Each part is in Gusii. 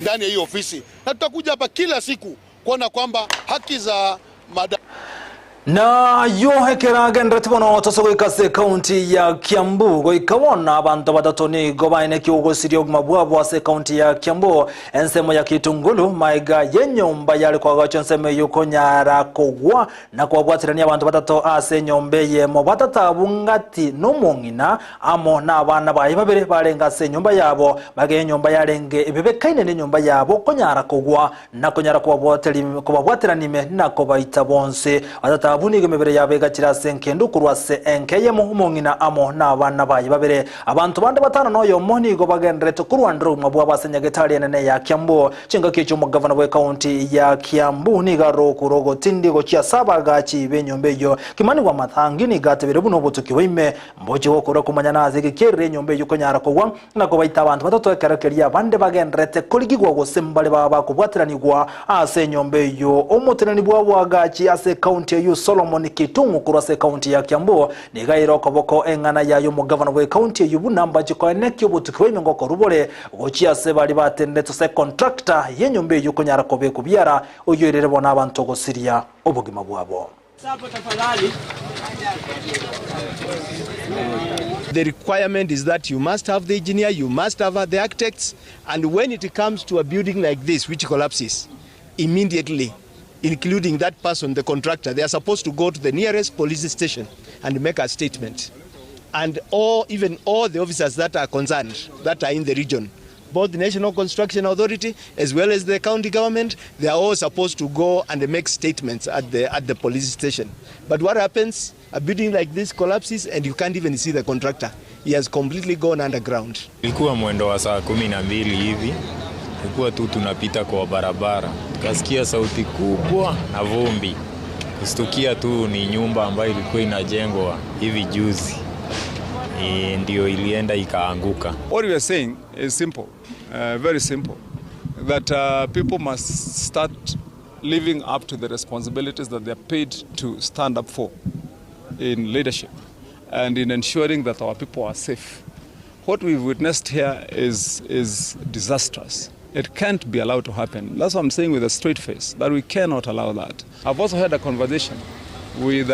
Ndani ya hii ofisi na tutakuja hapa kila siku kuona kwamba haki za mada Na ayio ekero agenderete bono tose goika ase ekaunti ya Kiambu goika bono abanto batato nigo baenekia ogosiria obogima bwabo ase ekaunti ya Kiambu ensemo ya Kitungulu maega y'enyomba yare koagachwa ensemo eyio konyara kogwa na kobabwaterania abanto batato ase enyomba eyemo batato abwo ngati nomong'ina amo nabana baye babere barenge ase enyomba yabo maega y'enyomba yarenge ebebekaine nenyomba yabo konyara kogwa na konyara kobabwaterania ime na kobaita bonsi. Batato abwo nigo emebere yabo egachire ase engendu korwa ase enka eyemo, omong'ina amo nabana baye babere. Abanto bande batano na oyomo nigo bagendererete korwanera obogima bwabo ase nyagetari enene ya Kiambu. Chingaki echio omogavana bw'ekaunti ya Kiambu nigo arokure ogotindi gochia ase abaagachi b'enyomba eyio. Kimani Wamatangi nigo atebire buna obotuki bwa ime mbochie gokorwa komanya nase eke kierire enyomba eyio konyara kogwa na kobaita abanto batato ekero keria abande bagendererete korigigwa gose mbare baba bakobwateranigwa ase enyomba eyio. Omoteneni bw'aboagachi ase ekaunti eyio Solomon Kitung'u korwa ase ekaunti ya Kiambu nigo aire okoboko eng'ana yaye omogavana bw'ekaunti eyio buna mbache koenekia obotuki bwa ime ngokorwa bore gochia ase baria batenenete ase contractor y'enyomba eyio konyara kobekwa biara oyio erere bono abanto gosiria obogima bwabo. The requirement is that you must have the engineer, you must have the architects, and when it comes to a building like this which collapses, immediately, including that person, the contractor, they are supposed to go to the nearest police station and make a statement. And all, even all the officers that are concerned, that are in the region, both the National Construction Authority as well as the county government, they are all supposed to go and make statements at the police station. But what happens? A building like this collapses and you can't even see the contractor. He has completely gone underground. Ilikuwa mwendo wa saa 12 hivi, ilikuwa tu tunapita kwa barabara, tukasikia sauti kubwa na vumbi. Kustukia tu ni nyumba ambayo ilikuwa inajengwa hivi juzi e, ndio ilienda ikaanguka. What we are saying is simple, very simple, that people must start living up to the responsibilities that they are paid to stand up for in leadership and in ensuring that our people are safe. What we've witnessed here is disastrous. It can't be allowed to happen. That's what I'm saying with a straight face, that we cannot allow that. I've also had a conversation with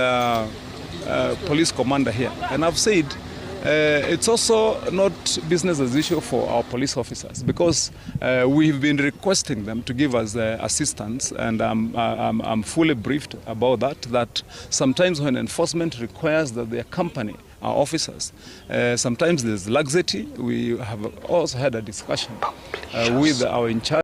police commander here, and I've said it's also not business as usual for our police officers because we've been requesting them to give us assistance, and I'm fully briefed about that. That sometimes when enforcement requires that they accompany our officers, sometimes there's laxity. We have also had a discussion with our in charge.